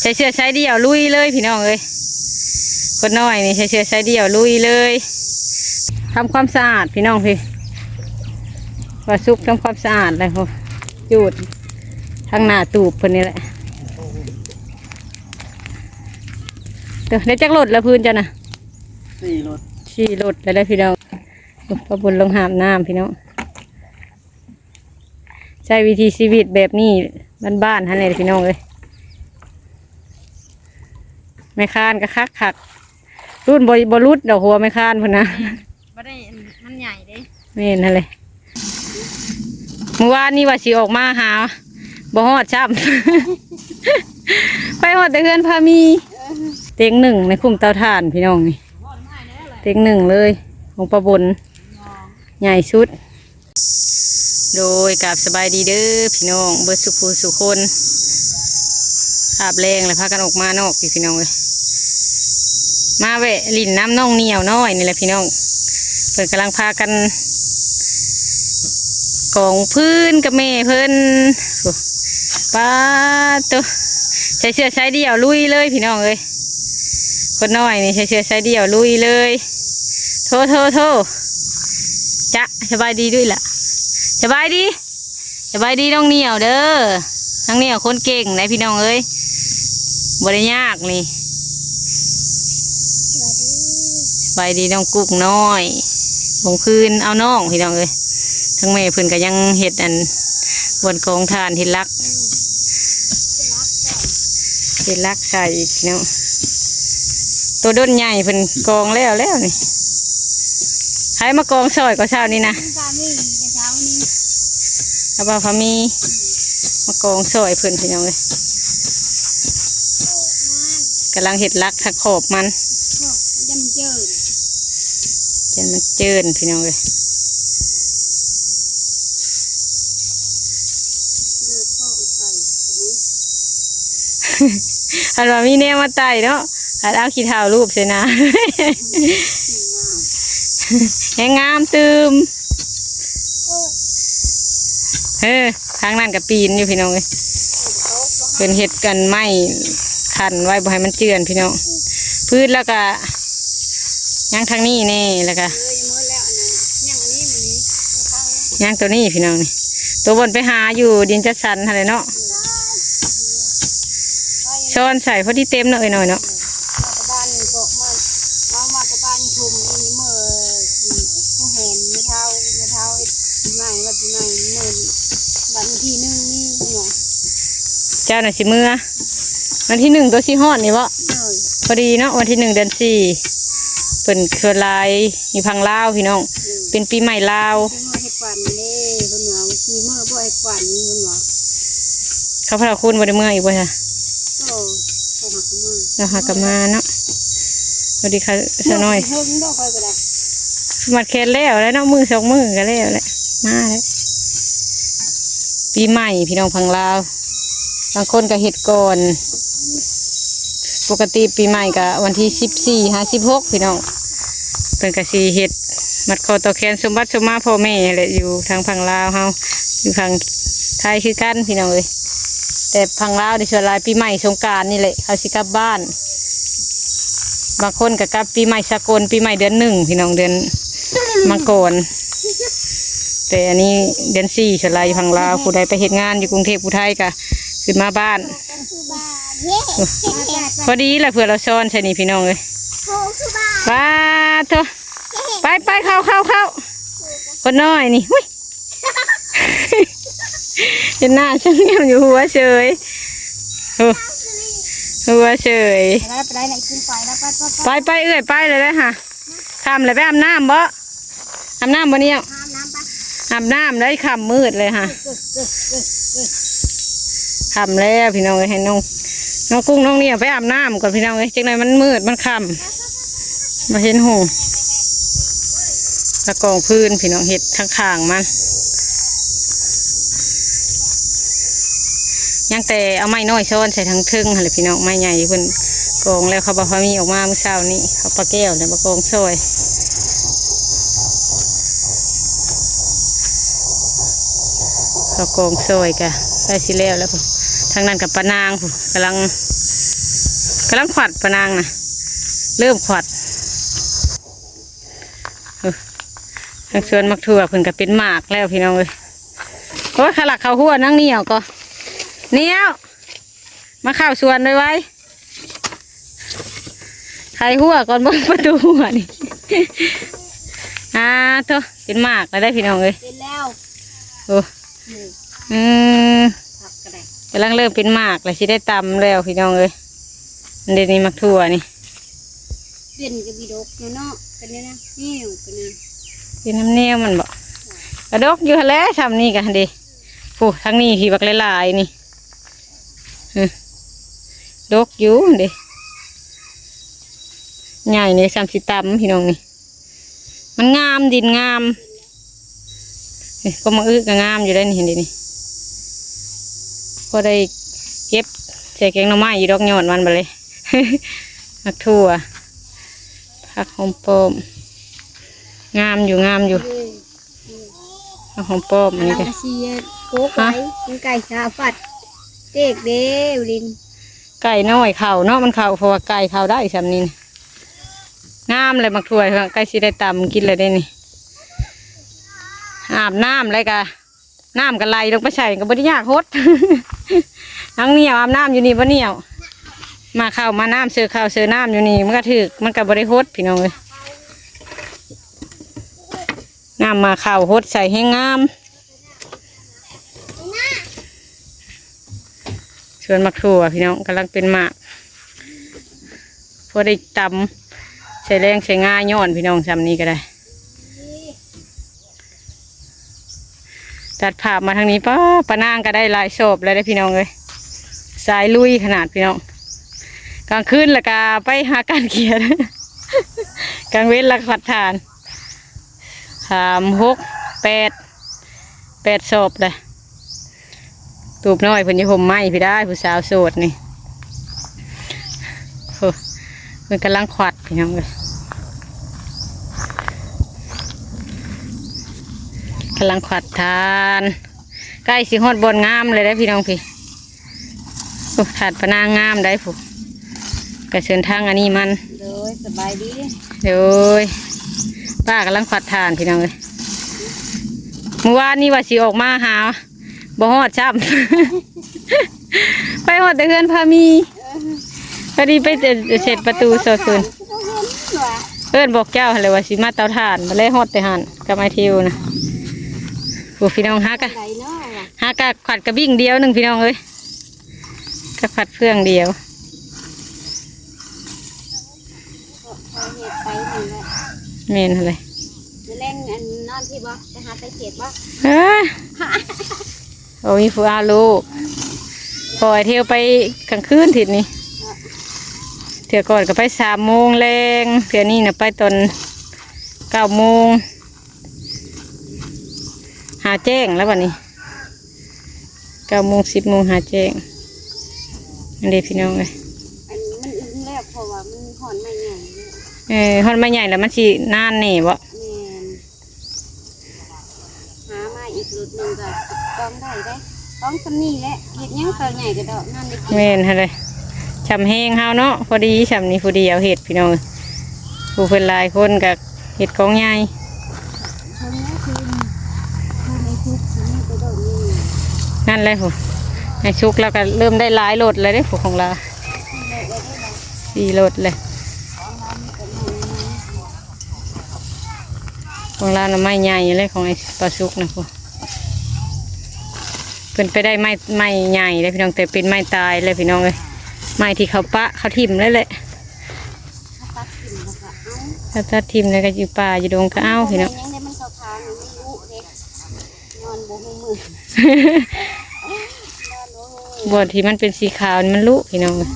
ໃສ່ເສື້ອສາຍດຽວລຸຍເລີຍພີ່ນ້ອງເອີຍ. ຄົນນ້ອຍນີ້ໃສ່ເສື້ອສາຍດຽວລຸຍເລີຍ. ທຳຄວາມສະອາດພີ່ນ້ອງພີ່ ວ່າສຸກ ທຳຄວາມສະອາດແລ້ວ ຈູດທາງໜ້າຕູບເພິ່ນນີ້ແຫຼະ. ເດີ ໄດ້ຈັກລົດລະພື້ນເຈົ້ານະ? ສີ່ລົດ ສີ່ລົດແລ້ວເດີພີ່ນ້ອງ. ປ້າບຸນລົງຫາບນ້ຳພີ່ນ້ອງ. ໃຊ້ວິຖີຊີວິດແບບນີ້ບ້ານໆຫັ້ນແຫຼະພີ່ນ້ອງເອີຍ. ແມ່ຄ້ານກໍຄັກໆ ລຸ້ນບໍ່ ບໍ່ຫຼຸດດອກຫົວແມ່ຄ້ານພຸ້ນນະ. ບໍ່ໄດ້ ມັນໃຫຍ່ເດ້. ແມ່ນຫັ້ນແຫຼະ. ມື້ວານນີ້ວ່າຊິອອກມາຫາ ບໍ່ຮອດຊ້ຳ ໄປຮອດແຕ່ເຮືອນພາມີ. ເຕັງໜຶ່ງໃນຄຸ້ມເຕົາຖ່ານພີ່ນ້ອງນີ້ ເຕັງໜຶ່ງເລີຍຂອງປ້າບົນ ໃຫຍ່ສຸດ. ໂດຍ ກາບສະບາຍດີເດີພີ່ນ້ອງເບິດສູ່ຜູ້ສູ່ຄົນ. ຄາບແລງແລ້ວພາກັນອອກມານອກຢູ່ພີ່ນ້ອງເອີຍ. ມາແວະຫຼິ້ນນຳນ້ອງໜຽວນ້ອຍນີ້ແຫຼະພີ່ນ້ອງ. ເພິ່ນກຳລັງພາກັນກອງຟືນກັບແມ່ເພິ່ນ. ໂອ້ ປາດໂຕ ໃສ່ເສື້ອສາຍດຽວລຸຍເລີຍພີ່ນ້ອງເອີຍ. ຄົນນ້ອຍນີ້ໃສ່ເສື້ອສາຍດຽວລຸຍເລີຍ. ໂທ ໂທ ໂທ ຈະ ສະບາຍດີດຸຍລະ. ສະບາຍດີ ສະບາຍດີນ້ອງໜຽວເດີ. ນ້ອງໜຽວຄົນເກັ່ງໄດ໋ພີ່ນ້ອງເອີຍ ບໍ່ໄດ້ຍາກນີ້. ສະບາຍດີນ້ອງກຸ້ງນ້ອຍ ຂອງຟືນເອົານ້ອງພີ່ນ້ອງເອີຍ. ທາງແມ່ເພິ່ນກໍຍັງເຮັດອັນ ບ່ອນກອງຖ່ານ ເຮັດຫຼັກ ເຮັດຫຼັກໃສ່ອີກເນາະ. ໂຕດົນໃຫຍ່ເພິ່ນກອງແລ້ວແລ້ວນີ້. ໃຜມາກອງຊ່ອຍກໍເຊົ້ານີ້ນະ? ສາມີແຕ່ເຊົ້ານີ້ ອາ ບ່າວພາມີມາກອງຊ່ອຍເພິ່ນພີ່ນ້ອງເອີຍ. ກຳລັງເຮັດຫຼັກທັກຂອບມັນ ຢ້ານມັນເຈີນ ຢ້ານມັນເຈີນພີ່ນ້ອງເອີຍ. ເລີດກ້ອງໃສ່ ຄັນວ່າມີແນວມາໄຕ່ເນາະ ອັນເອົາຂີ້ເຖົ້າລູບໃສ່ໜ້າ ແຮງງາມຕື່ມ. ເອີ ທາງນັ້ນກໍປີນຢູ່ພີ່ນ້ອງເອີຍ. ເພິ່ນເຮັດກັນໄມ້ຂັນໄວ້ບໍ່ໃຫ້ມັນເຈື່ອນພີ່ນ້ອງ. ຟືນແລ້ວກໍ ຍັງທາງນີ້ແນ່ ແລ້ວກະ ເອີ ຍັງໝົດແລ້ວ ອັນນັ້ນຍັງ ອັນນີ້ມັນນີ້ ຍັງໂຕນີ້ພີ່ນ້ອງນີ້ ໂຕບ່ອນໄປຫາຢູ່ດິນຈັດສັນຫັ້ນແຫຼະເນາະ. ຊ້ອນໃສ່ພໍດີເຕັມເນາະ ເອີຍນ້ອຍເນາະ. ມາແຕ່ບ້ານນີ້ກໍມາ ເຮົາມາແຕ່ບ້ານທຸ່ມນີ້ ມື້ ອືມ ຜູ້ແຫນແມ່ເຖົ້າ ແມ່ເຖົ້າເຮັດປີໃໝ່ ວັນປີໃໝ່ມື້ ວັນທີໜຶ່ງນີ້ເນາະ. ເຈົ້ານະຊິເມືອ ວັນທີໜຶ່ງໂຕຊິຮອດນີ້ບໍ? ໂດຍ ພໍດີເນາະ ວັນທີໜຶ່ງເດືອນສີ່ ເພິ່ນສ່ວນຫຼາຍຢູ່ຝັ່ງລາວພີ່ນ້ອງ ເປັນປີໃໝ່ລາວ. ຊິເມືອເຮັດຂວັນເດ້ ເພິ່ນວ່າຊິເມືອບໍ່ເຮັດຂວັນ ເພິ່ນວ່າ. ເຂົາພະລາຄູນບໍ່ໄດ້ເມືອອີກບໍ່ຊະ? ກໍ ເຂົາຫາກະມາ ເຂົາຫາກະມາເນາະ. ສະຫວັດດີຄ່ະ ສາວນ້ອຍ ເຖິງດອກຂ້ອຍກໍໄດ້ ມັດແຂນແລ້ວແຫຼະເນາະ ມື້ສອງມື້ກໍແລ້ວແຫຼະ ມາແລ້ວ. ປີໃໝ່ພີ່ນ້ອງຝັ່ງລາວ ບາງຄົນກໍເຮັດກ່ອນ ປົກກະຕິປີໃໝ່ກໍວັນທີສິບສີ່ຫາສິບຫົກພີ່ນ້ອງ ເພິ່ນກໍຊິເຮັດມັດຂໍ້ຕໍ່ແຂນ ສົມບັດສົມມາພໍ່ແມ່ແຫຼະ ຢູ່ທາງຝັ່ງລາວເຮົາ ຢູ່ຝັ່ງໄທຄືກັນພີ່ນ້ອງເອີຍ. ແຕ່ຝັ່ງລາວນີ້ສ່ວນຫຼາຍປີໃໝ່ສົງການນີ້ແຫຼະ ເຂົາຊິກັບບ້ານ. ບາງຄົນກໍກັບປີໃໝ່ສາກົນ ປີໃໝ່ເດືອນໜຶ່ງພີ່ນ້ອງ ເດືອນມັງກອນ. ແຕ່ອັນນີ້ເດືອນສີ່ ສ່ວນຫຼາຍຢູ່ຝັ່ງລາວ ຜູ້ໃດໄປເຮັດງານຢູ່ກຸງເທບ ຜູ້ໄທກໍຂຶ້ນມາບ້ານ. ພໍດີລະ ເພື່ອລາວຊ້ອນໃສ່ນີ້ພີ່ນ້ອງເອີຍ. ປາໂທ ໄປໆ ເຂົ້າໆໆ ຄົນນ້ອຍນີ້ ຫຸ້ຍ ເຫັນໜ້າຊະແນມຢູ່ ຫົວເສີຍ ໂອ້ ຫົວເສີຍ. ໄປໆ ໄປໆ ເອື້ອຍ ໄປແລ້ວເດີ້ຫະ. ຄ່ຳແລ້ວ ໄປອາບນ້ຳບໍ? ອາບນ້ຳບໍ່ນີ້? ອາບນ້ຳໄດ້ ຄ່ຳມືດເລີຍຫະ. ຄ່ຳແລ້ວພີ່ນ້ອງເອີຍ ໃຫ້ນ້ອງ ນ້ອງກຸ້ງນ້ອງໜຽວໄປອາບນ້ຳກ່ອນພີ່ນ້ອງເອີຍ ຈັກໜ່ອຍມັນມືດມັນຄ່ຳ ບໍ່ເຫັນຫຸ່ງ. ລະກອງຟືນພີ່ນ້ອງ ເຮັດທາງຂ້າງມັນ ຍັງແຕ່ເອົາໄມ້ນ້ອຍຊ້ອນໃສ່ທາງເທິງຫັ້ນແຫຼະພີ່ນ້ອງ ໄມ້ໃຫຍ່ເພິ່ນກອງແລ້ວ. ເຂົາບໍ່ພໍມີອອກມາມື້ເຊົ້ານີ້ ເຂົາປາແກ້ວນະມາກອງຊ່ອຍ ເຂົາກອງຊ່ອຍກະໃກ້ຊິແລ້ວແລ້ວ. ທາງນັ້ນກະປານາງພຸ້ນ ກຳລັງ ກຳລັງຂວັດປະນາງນະ ເລີ່ມຂວັດ. ເອີ ທາງສວນໝາກຖົ່ວເພິ່ນກໍເປັນໝາກແລ້ວພີ່ນ້ອງເອີຍ. ໂອ້ຍ ຂະລັກເຂົ້າຮົ້ວນາງໜຽວກໍ ໜຽວ ມາເຂົ້າສວນໄວໆ ໄຂຮົ້ວກ່ອນ ເບິ່ງປະຕູຮົ້ວນີ້. ອ່າ ໂທ້ ເປັນໝາກແລ້ວເດ້ພີ່ນ້ອງເອີຍ ເປັນແລ້ວ. ໂອ້ ນີ້ ອືມ ຜັກກໍໄດ້ ກຳລັງເລີ່ມເປັນໝາກແລ້ວ ຊິໄດ້ຕຳແລ້ວພີ່ນ້ອງເອີຍ. ອັນເດນີ້ໝາກຖົ່ວນີ້ ເປັນກະບີດົກເນາະ ເປັນແນວນັ້ນ ນີ້ເປັນນະ ເປັນນຳແນວມັນບໍ ກະດົກຢູ່ຫັ້ນແຫຼະ ຊ່ຳນີ້ກະຫັ້ນເດ. ໂອ້ ທາງນີ້ທີ່ບັກຫຼາຍໆນີ້ ອື ດົກຢູ່ເດ ໃຫຍ່ນີ້ ຊ່ຳຊິຕຳພີ່ນ້ອງນີ້. ມັນງາມ ດິນງາມ. ເອີ ກໍໝາກອຶກໍງາມຢູ່ໄດ໋ນີ້ ເຫັນເດນີ້ ພໍໄດ້ເກັບໃສ່ແກງໜໍ່ໄມ້ຢູ່ດອກ ຍອດມັນບັດເລີຍ. ໝາກຖົ່ວ ຜັກຫອມປ້ອມ ງາມຢູ່ ງາມຢູ່. ເອີ ຜັກຫອມປ້ອມອັນນີ້ ກຳລັງກະຊິໂກກໄວ້ ເປັນໄກ່ສາຟັດເຕກເດ້ ລິນ ໄກ່ນ້ອຍເຂົ້າເນາະ ມັນເຂົ້າ ເພາະວ່າໄກ່ເຂົ້າໄດ້ຊ່ຳນີ້ນະ. ງາມແລ້ວໝາກຖົ່ວ ໃກ້ຊິໄດ້ຕຳກິນແລ້ວເດ້ນີ້. ອາບນ້ຳແລ້ວກະ ນ້ຳກະໄຫຼລົງໄປໃສ່ ກະບໍ່ໄດ້ຍາກຫົດ. ນາງໜຽວອາບນ້ຳຢູ່ນີ້ບໍ່ໜຽວ ມາເຂົ້າມານ້ຳ ເຊີເຂົ້າເຊີນ້ຳຢູ່ນີ້ ມັນກະຖືກ ມັນກະບໍ່ໄດ້ຫົດພີ່ນ້ອງເອີຍ. ນ້ຳມາເຂົ້າຫົດໃສ່ແຮງງາມ. ສວນໝາກຖົ່ວພີ່ນ້ອງ ກຳລັງເປັນໝາກ ພໍໄດ້ຕຳໃສ່ແລງໃສ່ງາຍ້ອນພີ່ນ້ອງ ຊ່ຳນີ້ກໍໄດ້. ຕັດພາບມາທາງນີ້ ປ້າ ປານາງກໍໄດ້ຫຼາຍສອບແລ້ວເດ້ພີ່ນ້ອງເອີຍ ສາຍລຸຍຂະໜາດພີ່ນ້ອງ. ກາງຄືນລະກະໄປຫາການຂຽນ ກາງເວັນລະກະຂວັດຖ່ານ. ສາມ ຫົກ ແປດ ແປດສອບເດ້. ຕູບນ້ອຍເພິ່ນຢູ່ຮົ່ມໄມ້ພີ້ດາ ຜູ້ສາວໂສດນີ້. ໂອ້ ເພິ່ນກຳລັງຂວັດພີ່ນ້ອງເອີຍ ກຳລັງຂວັດຖ່ານ. ໃກ້ຊິຮອດບ່ອນງາມແລ້ວເດ້ພີ່ນ້ອງພີ້. ໂອ້ ຖ່ານປານາງງາມໄດ໋ຜູ້ ກະເຊີນທາງອັນນີ້ມັນ. ໂດຍ ສະບາຍດີ. ໂດຍ ປ້າກຳລັງຂວັດຖ່ານພີ່ນ້ອງເອີຍ. ມື້ວານນີ້ວ່າຊິອອກມາຫາ ບໍ່ຮອດຊ້ຳ ໄປຮອດແຕ່ເຮືອນພາມີ. ເອີ ພໍດີໄປເຊັດປະຕູຊອກຄືນ ຄືບໍ່ເຫັນຫວາ ເອີ້ນບອກເຈົ້າຫັ້ນແຫຼະວ່າຊິມາເຕົາຖ່ານ ບັດແລຮອດແຕ່ຫັ້ນກັບອ້າຍທິວນະ. ໂອ້ ພີ່ນ້ອງ ຫາກະ ໄດ້ເນາະ ຫາກະຂວັດກະບິ້ງດຽວໜຶ່ງພີ່ນ້ອງເອີຍ ກະຂວັດເຟືອງດຽວ. ເຮັດໄປນີ້ແຫຼະ ແມ່ນຫັ້ນແຫຼະ. ມື້ແລງອັນນອນພີ້ບໍ່ ໄປຫາໄຕເຂດບໍ່? ເອີ ໂອ້ ມີຜູ້ອາລູກ ປ່ອຍທ່ຽວໄປກາງຄືນທິດນີ້. ເນາະ ເທື່ອກ່ອນກໍໄປສາມໂມງແລງ ເທື່ອນີ້ນະໄປຕອນເກົ້າໂມງ ຫາແຈ້ງແລ້ວບັດນີ້ ເກົ້າໂມງ ສິບໂມງ ຫາແຈ້ງ. ອັນນີ້ພີ່ນ້ອງເອີຍ ອັນນີ້ມັນອຶ້ງແລ້ວ ເພາະວ່າມັນຮອດໄມ້ໃຫຍ່ແລ້ວ. ເອີ ຮອດໄມ້ໃຫຍ່ແລ້ວມັນຊິນານແດ່ບໍ? ແມ່ນ. ຫາມາອີກລົດໜຶ່ງກໍຕ້ອງໄດ້ເດ້ ຕ້ອງສ່ຳນີ້ແຫຼະ ເຮັດຫຍັງກໍໃຫຍ່ກະດອກນັ້ນເດ້. ແມ່ນຫັ້ນເດ້ ຊ່ຳແຮງເຮົາເນາະ ພໍດີຊ່ຳນີ້ຜູ້ດຽວເຮັດພີ່ນ້ອງ. ຜູ້ເພິ່ນຫຼາຍຄົນກໍເຮັດກອງໃຫຍ່. ເພິ່ນນີ້ຄື ຄືໃນຊຸກ ຄືມີແຕ່ດອກນີ້ ນັ້ນແຫຼະຜູ້ ໃນຊຸກລາວກໍເລີ່ມໄດ້ຫຼາຍລົດແລ້ວເດ້ ຜູ້ຂອງລາວ ສີ່ລົດແລ້ວ. ຂອງລາວນະໄມ້ໃຫຍ່ເລີຍ ຂອງໄອ້ປາສຸກນະພຸ້ນ. ເພິ່ນໄປໄດ້ໄມ້ ໄມ້ໃຫຍ່ເດ້ພີ່ນ້ອງ ແຕ່ເປັນໄມ້ຕາຍແລ້ວພີ່ນ້ອງເອີຍ. ໄມ້ທີ່ເຂົາປະເຂົາຖິ້ມແລ້ວແຫຼະ ເຂົາຕັດຖິ້ມແລ້ວກໍເອົາ ເຂົາຕັດຖິ້ມແລ້ວກໍຢູ່ປ່າຢູ່ດົງກໍເອົາພີ່ນ້ອງ. ຍັງໄດ້ມັນເຂົ້າທາງ ມັນລຸເດ້ ນອນບໍ່ຮູ້ມື້ ນອນບໍ່ຮູ້ມື້. ບ່ອນທີ່ມັນເປັນສີຂາວນີ້ມັນລຸພີ່ນ້ອງເອີຍ.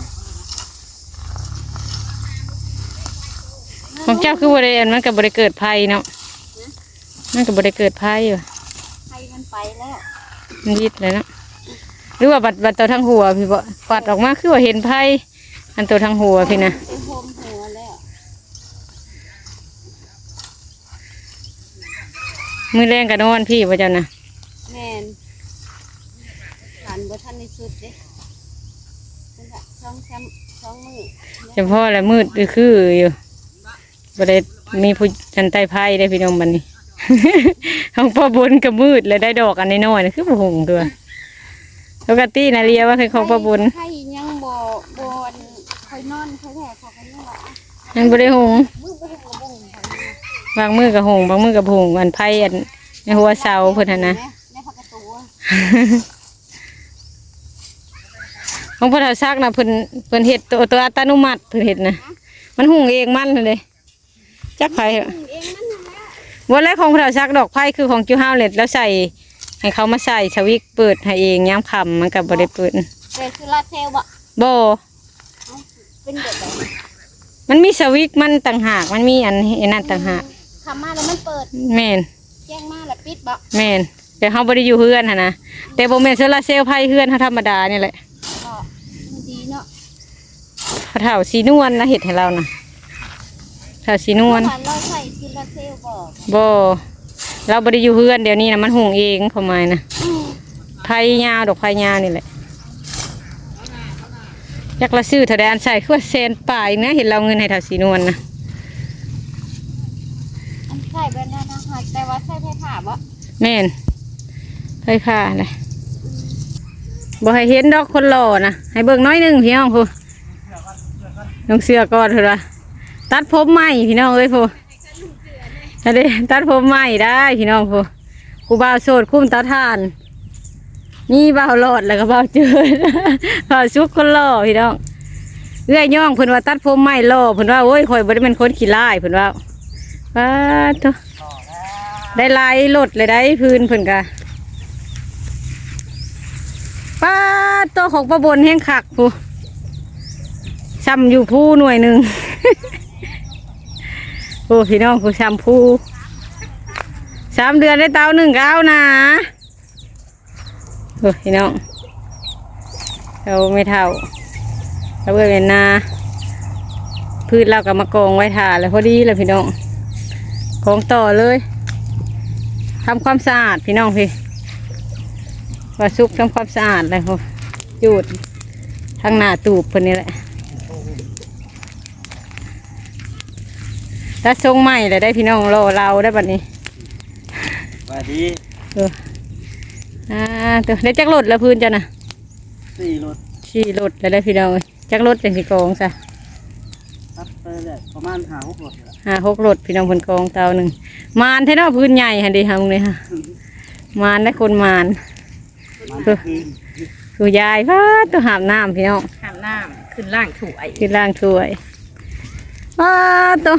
ຂອງເຈົ້າຄືບໍ່ໄດ້ ອັນ ມັນກໍບໍ່ໄດ້ເກີດໄຟເນາະ ມັນກໍບໍ່ໄດ້ເກີດໄຟວ່າ ໄຟມັນໄປແລ້ວ ມັນວິດແລ້ວເນາະ. ຫຼືວ່າບັດ ບັດໂຕທາງຫົວພີ້ບໍ ຂວັດອອກມາຄືວ່າເຫັນໄຟ ອັນໂຕທາງຫົວພີ້ນະ ໄປໂຮມຫົວແລ້ວ. ມື້ແລງກໍນອນພີ້ບໍ່ເຈົ້ານະ? ແມ່ນ ຫານບໍ່ທັນໄດ້ສຸດເດ້ ເພິ່ນກະສອງສາມ ສອງມື້ ສະເພາະລະມືດຄືຢູ່ ບໍ່ໄດ້ມີຜູ້ອັນໄຕ້ໄຟເດ້ພີ່ນ້ອງບັດນີ້. ຂອງປ້າບົນກໍມືດແລ້ວ ໄດ້ດອກອັນນ້ອຍໆ ຄືບໍ່ຫຸງຕົວະ. ປົກກະຕິນາເລຍວ່າຄືຂອງປ້າບົນ ໄຟຍັງບໍ່ ບໍ່ອັນ ຂ້ອຍນອນ ຂ້ອຍແທ້ ຂ້ອຍກໍຍັງວ່າ ຍັງບໍ່ໄດ້ຫຸງ ມື້ບໍ່ຫຸງກໍບໍ່ຫຸງ ບາງມື້ກໍຫຸງ ບາງມື້ກໍບໍ່ຫຸງ ອັນໄຟອັນໃນຫົວເສົາເພິ່ນຫັ້ນນະ ໃນ ໃນພັກກະຕູ. ຂອງພໍ່ເຖົ້າສັກນະ ເພິ່ນ ເພິ່ນເຮັດໂຕ ໂຕອັດຕະໂນມັດ ເພິ່ນເຮັດນະ ມັນຫຸງເອງມັນຫັ້ນເດ້ ຈັກໃຜ ຫຸງເອງມັນຫັ້ນແຫຼະ. ບໍ່ແລ້ວຂອງພໍ່ເຖົ້າສັກດອກໄຟຄືຂອງຈຸເຮົາແຫຼະ ລາວໃສ່ ໃຫ້ເຂົາມາໃສ່ສະວິດເປີດໃຫ້ເອງ ຍາມຄ່ຳມັນກໍບໍ່ໄດ້ເປີດ. ແຕ່ໂຊລາເຊວບໍ່? ບໍ່. ເອົ້າ ເປັນແບບໃດ? ມັນມີສະວິດມັນຕ່າງຫາກ ມັນມີອັນ ອັນນັ້ນຕ່າງຫາກ. ອືມ ຄ່ຳມາແລ້ວມັນເປີດ? ແມ່ນ. ແຈ້ງມາແລ້ວປິດບໍ່? ແມ່ນ. ແຕ່ເຮົາບໍ່ໄດ້ຢູ່ເຮືອນຫັ້ນນະ ແຕ່ບໍ່ແມ່ນໂຊລາເຊວ ໄຟເຮືອນເຮົາທຳມະດານີ້ແຫຼະ. ເນາະ ມັນດີເນາະ ພໍ່ເຖົ້າສີນວນນະເຮັດໃຫ້ລາວນະ ເຖົ້າສີນວນ. ເຮົາໃຊ້ໂຊລາເຊວບໍ່? ບໍ່ ລາວບໍ່ໄດ້ຢູ່ເຮືອນ ດຽວນີ້ນະມັນຫຸງເອງ ຄວາມໝາຍນະ. ອືມ ໄຟຍາວດອກ ໄຟຍາວນີ້ແຫຼະ. ຈັກລາວຊື້ເທົ່າໃດ ອັນໃສ່ຄືວ່າແສນປາຍນະ ເຫັນລາວເງິນໃຫ້ເຖົ້າສີນວນນະ. ອັນໃສ່ແບບນັ້ນນະ ແຕ່ວ່າໃຊ້ໄຟຟ້າບໍ່? ແມ່ນ ໄຟຟ້າແຫຼະ. ອືມ ບໍ່ໃຫ້ເຫັນດອກຄົນຫຼໍ່ນະ ໃຫ້ເບິ່ງໜ້ອຍໜຶ່ງພີ່ນ້ອງ. ຜູ້ນຸ່ງເສື້ອກ່ອນເພິ່ນວ່າ ຕັດຜົມໃໝ່ພີ່ນ້ອງເອີຍ. ຜູ້ ອັນນີ້ຕັດຜົມໃໝ່ໄດ້ພີ່ນ້ອງ. ຜູ້ ຜູ້ບ່າວໂສດຄຸມເຕົາຖ່ານ ມີບ່າວຫຼອດ ແລ້ວກໍບ່າວເຈີດ ບ່າວສຸກຄົນຫຼໍ່ພີ່ນ້ອງ. ເອື້ອຍຍ້ອງເພິ່ນວ່າຕັດຜົມໃໝ່ຫຼໍ່ ເພິ່ນວ່າ ໂອ້ຍ ຂ້ອຍບໍ່ໄດ້ແມ່ນຄົນຂີ້ລ້າຍ ເພິ່ນວ່າ. ປາດໂທ້ ໄດ້ຫຼາຍລົດເລີຍໄດ໋ ພື້ນເພິ່ນກະ. ປາດໂທ້ ຂອງປ້າບົນແຮງຄັກ ຜູ້ ຊ່ຳຢູ່ພູໜ່ວຍໜຶ່ງ. ໂອ້ ພີ່ນ້ອງ ຜູ້ຊ່ຳພູ ສາມເດືອນໄດ້ເຕົາໜຶ່ງກໍເອົານາ. ໂອ້ ພີ່ນ້ອງ ເອົາແມ່ເຖົ້າ ເອົາເອື້ອຍແມ່ນາ ພືດລາວກໍມາກອງໄວ້ຖ້າແລ້ວ ພໍດີແລ້ວພີ່ນ້ອງ. ກອງຕໍ່ເລີຍ ທຳຄວາມສະອາດພີ່ນ້ອງ. ພີ້ ວ່າສຸກທຳຄວາມສະອາດແລ້ວ ໂອ້ ຈູດທາງໜ້າຕູບເພິ່ນນີ້ແຫຼະ. ຕັດຊົງໃໝ່ແລ້ວໄດ໋ພີ່ນ້ອງ ຫຼໍ່ເລົາໄດ໋ບັດນີ້. ສະບາຍດີ. ເອີ ອ່າ ໂຕ ໄດ້ຈັກລົດແລ້ວພື້ນເຈົ້ານະ? ສີ່ລົດ ສີ່ລົດແລ້ວໄດ໋ພີ່ນ້ອງເອີຍ. ຈັກລົດຈັ່ງຊິກອງຊະ? ຕັດໄປແລ້ວປະມານຫ້າຫົກລົດແລ້ວ ຫ້າຫົກລົດພີ່ນ້ອງ. ເພິ່ນກອງເຕົາໜຶ່ງ ໝານແທ້ເນາະ ພື້ນໃຫຍ່ຫັ້ນເດ ເຮົານີ້ຫະ ໝານໄດ໋ ຄົນໝານ. ມາຄືນ ຄືຍາຍ ປາດໂທ້ ຫາບນ້ຳພີ່ນ້ອງ ຫາບນ້ຳ ຂຶ້ນລ້າງຖ້ວຍ ຂຶ້ນລ້າງຖ້ວຍ. ປາດໂທ້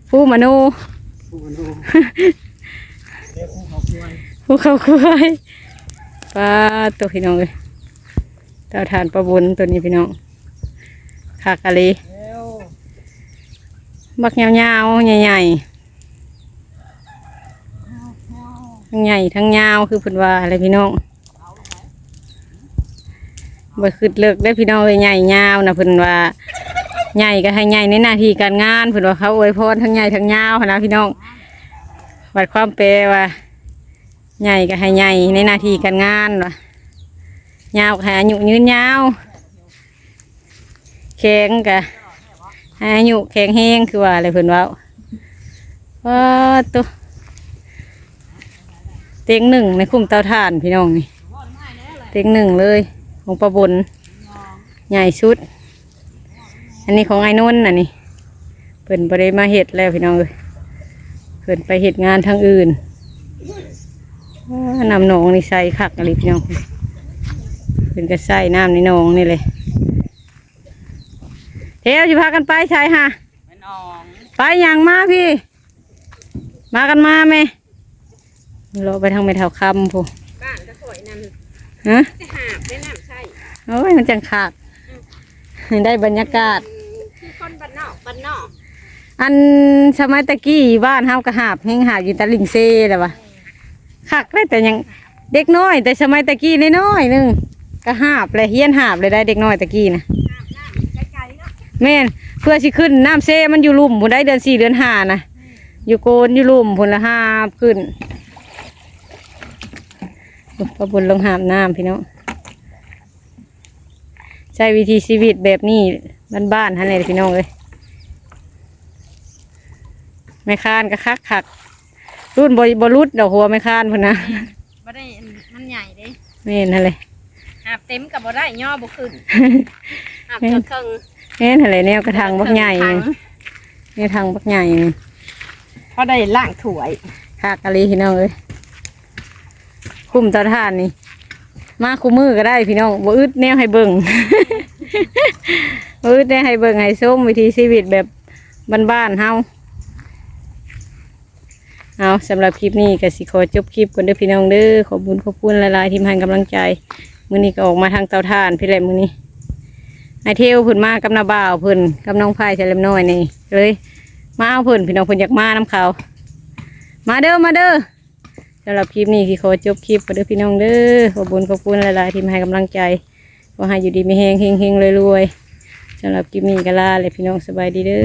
ພູມະໂນ ພູມະໂນ ພູເຂົາຄວາຍ ພູເຂົາຄວາຍ. ປາດໂທ້ ພີ່ນ້ອງເອີຍ ເຕົາຖ່ານປ້າບົນໂຕນີ້ພີ່ນ້ອງ ຄັກອີ່ຫຼີ. ບັກຍາວໆ ໃຫຍ່ໆ ທັງໃຫຍ່ທັງຍາວ ຄືເພິ່ນວ່າແຫຼະພີ່ນ້ອງ. ບໍ່ຄິດເລິກເດ້ພີ່ນ້ອງເອີຍ ໃຫຍ່ຍາວນະ ເພິ່ນວ່າ ໃຫຍ່ກໍໃຫ້ໃຫຍ່ໃນໜ້າທີ່ການງານ ເພິ່ນວ່າ ເຂົາອວຍພອນທັງໃຫຍ່ທັງຍາວຫັ້ນນະພີ່ນ້ອງ. ບັດຄວາມແປວ່າ ໃຫຍ່ກໍໃຫ້ໃຫຍ່ໃນໜ້າທີ່ການງານວ່າ ຍາວກໍໃຫ້ອາຍຸຍືນຍາວ ແຂງກະໃຫ້ອາຍຸແຂງແຮງ ຄືວ່າແຫຼະເພິ່ນເວົ້າ. ປາດໂທ້ ເຕັງໜຶ່ງໃນຄຸ້ມເຕົາຖ່ານພີ່ນ້ອງນີ້ ເຕັງໜຶ່ງເລີຍ ຂອງປ້າບົນ ໃຫຍ່ສຸດ. ອັນນີ້ຂອງອ້າຍນົນ ອັນນີ້ ເພິ່ນບໍ່ໄດ້ມາເຮັດແລ້ວພີ່ນ້ອງເອີຍ ເພິ່ນໄປເຮັດງານທາງອື່ນ. ອ້າ ນ້ຳໜອງນີ້ໃສຄັກອີ່ຫຼີພີ່ນ້ອງ ເພິ່ນກໍໃສ່ນ້ຳໃນໜອງນີ້ແຫຼະ. ແຖວຊິພາກັນໄປໃສຫະ? ໄປໜອງ ໄປຫຍັງມາພີ້ ພາກັນມາແມ່. ເລາະໄປທາງແມ່ເຖົ້າຄຳພຸ້ນ ບ້ານກະຂ້ອຍນັ້ນ ຮະ ແຕ່ຫາບໄດ້ນ້ຳໃຊ້ ໂອ້ຍ ມັນຈັ່ງຄັກ ອືມ ໄດ້ບັນຍາກາດ ຄືຄົນບ້ານນອກ ບ້ານນອກ. ອັນສະໄໝແຕ່ກີ້ບ້ານເຮົາກະຫາບ ແຮ່ງຫາບຢູ່ຕະລິ່ງເຊແຫຼະວະ ຄັກເດ້. ແຕ່ຍັງເດັກນ້ອຍ ແຕ່ສະໄໝແຕ່ກີ້ນ້ອຍໆໜຶ່ງກະຫາບແຫຼະ ຮຽນຫາບເລີຍໄດ໋ ເດັກນ້ອຍແຕ່ກີ້ນະ. ຫາບນ້ຳໄກໆເນາະ ແມ່ນ ເພື່ອຊິຂຶ້ນນ້ຳເຊ ມັນຢູ່ລຸ່ມພຸ້ນໄດ໋ ເດືອນສີ່ເດືອນຫ້ານະ ຢູ່ໂກນຢູ່ລຸ່ມພຸ້ນລະຫາບຂຶ້ນ. ໂອ້ ປ້າບຸນລົງຫາບນ້ຳພີ່ນ້ອງ. ໃຊ້ວິຖີຊີວິດແບບນີ້ບ້ານໆຫັ້ນແຫຼະພີ່ນ້ອງເອີຍ. ແມ່ຄ້ານກໍຄັກໆ ລຸ້ນບໍ່ ບໍ່ຫຼຸດດອກຫົວແມ່ຄ້ານພຸ້ນນະ. ບໍ່ໄດ້ ມັນໃຫຍ່ເດ້. ແມ່ນຫັ້ນແຫຼະ. ຫາບເຕັມກໍບໍ່ໄດ້ ຍໍບໍ່ຂຶ້ນ. ຫາບເກືອບເຄິ່ງ. ແມ່ນຫັ້ນແຫຼະ ແນວກະຖັງບັກໃຫຍ່. ແນວຖັງບັກໃຫຍ່ນີ້ ພໍໄດ້ລ້າງຖ້ວຍ. ຄັກອີ່ຫຼີພີ່ນ້ອງເອີຍ. ຄຸ້ມເຕົາຖ່ານນີ້ ມາຄູ່ມື້ກໍໄດ້ພີ່ນ້ອງ ບໍ່ອຶດແນວໃຫ້ເບິ່ງ ບໍ່ອຶດແນວໃຫ້ເບິ່ງໃຫ້ຊົມ ວິຖີຊີວິດແບບບ້ານໆເຮົາ. ເອົາ ສຳລັບຄລິບນີ້ກໍຊິຂໍຈົບຄລິບກ່ອນເດີພີ່ນ້ອງເດີ. ຂອບບຸນຂອບຄຸນຫຼາຍໆທີ່ມາໃຫ້ກຳລັງໃຈ. ມື້ນີ້ກໍອອກມາທາງເຕົາຖ່ານພີ້ແຫຼະ ມື້ນີ້ ອ້າຍເທວເພິ່ນມາກັບນ້າບ່າວເພິ່ນ ກັບນ້ອງໄພສະແລມນ້ອຍນີ້ ເລີຍມາເອົາເພິ່ນ ພີ່ນ້ອງເພິ່ນຢາກມານຳເຂົາ. ມາເດີ ມາເດີ. ສຳລັບຄລິບນີ້ຊິຂໍຈົບຄລິບກ່ອນເດີພີ່ນ້ອງເດີ. ຂອບບຸນຂອບຄຸນຫຼາຍໆທີ່ມາໃຫ້ກຳລັງໃຈ. ຂໍໃຫ້ຢູ່ດີມີແຮງ ເຮັງໆ ລວຍໆ. ສຳລັບຄລິບນີ້ກໍລາແຫຼະພີ່ນ້ອງ ສະບາຍດີເດີ.